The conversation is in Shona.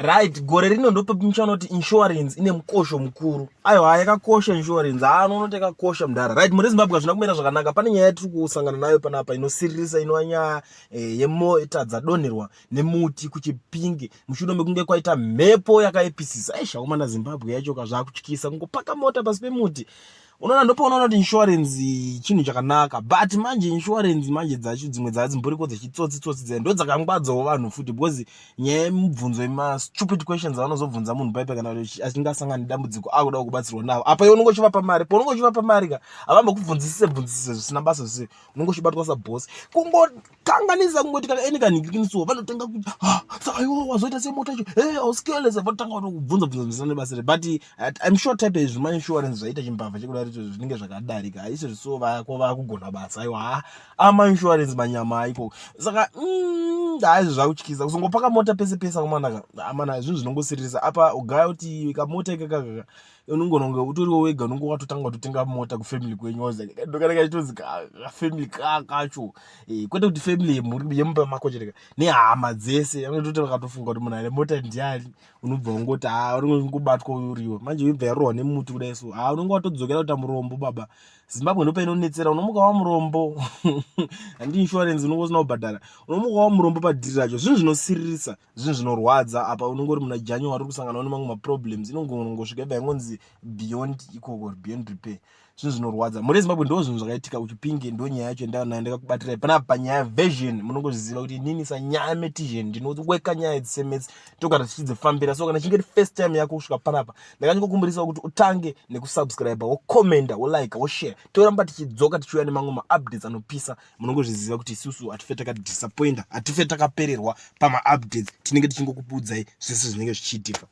Right, gore rino ndopamuchaona kuti insurance ine mukosho mukuru. Aiwa, yakakosha insurance. Haa, unoti yakakosha mudhara. Right, muri Zimbabwe hazvina kumira zvakanaka. Pane nyaya yatiri kusangana nayo panapa inosiririsa inova nyaya eh, yemota dzadonherwa nemuti kuChipinge mushure mekunge kwaita mhepo yakaipisisa. Eish, akomana Zimbabwe yacho ka zvakutyisa kungopaka mota pasi pemuti. Unoona ndopaunoona kuti insurance chinhu chakanaka but manje insurance manje dzacho dzimwe dzadzimboriko dzechitsotsi tsotsi dziya ndodzakangwadzawo vanhu futi because nyaya yemubvunzo yemastupid questions avanozobvunza munhu paipa kana kuti achinge asangana nedambudziko akuda kubatsirwa navo apa iwe unenge uchivapa mari paunenge uchivapa mari ka havambokubvunzisise bvunzisise zvisina basa zvise unenge uchibatwa saboss kungokanganisa kungoti kana eni kanhikikinisuwa vanotanga kuti ah, saka iwe wazoita semota yacho e auskelesa vanotanga kutokubvunza bvunza zvisina nebasa re but I'm sure type yezvima insurance zvaita chimbavha chekudari izvo zvinenge zvakadarika haisi zvisiwo vako vakugona basa aiwa ha ama insurance manyama aiko saka haizvo zvakutyisa kuzongopaka mota pese pese akomanaka amana zvinhu zvinongosiririsa apa ugaya kuti kamota ikakakaka unongona kunge utoriwo wega unonge watotanga kutotenga mota kufamily kwenyu ndokana kachitonzi kafamily kacho eh, kwete kuti family yemhuri yemumba mako chete nehama dzese anototi vakatofunga kuti munhu ane mota ndiani unobva ungoti haa unongobatwa uriwo manje ibva yarohwa nemuti kudai so haa unonge watodzokera kuita murombo baba Zimbabwe ndopainonetsera unomuka wamurombo handi insurance unonge usina kubhadhara unomuka wamurombo padhiri racho zvinhu zvinosiririsa zvinhu zvinorwadza apa unonge uri muna January uri kusanganawo nemamwe maproblems inongongosvika ibva yangonzi beyond ikoko beyond repair zvinhu zvinorwadza mhuri yeZimbabwe ndo zvinhu zvakaitika kuChipinge ndo nyaya yacho ndanayo ndakakubatirai panapa panyaya version munongozviziva kuti inini sanyaya metision ndinoweka nyaya dzisemedzi togara tichidzifambira so kana chinge iri first time yako kusvika panapa ndakangokumbirisa kuti utange nekusubscribe wocommenta wolike woshare toramba tichidzoka tichiuya nemamwe maupdates anopisa munongozviziva kuti isusu hatife takadisappointa hatife takapererwa pamaupdates tinenge tichingokubudzai zvese zvinenge zvichiitika.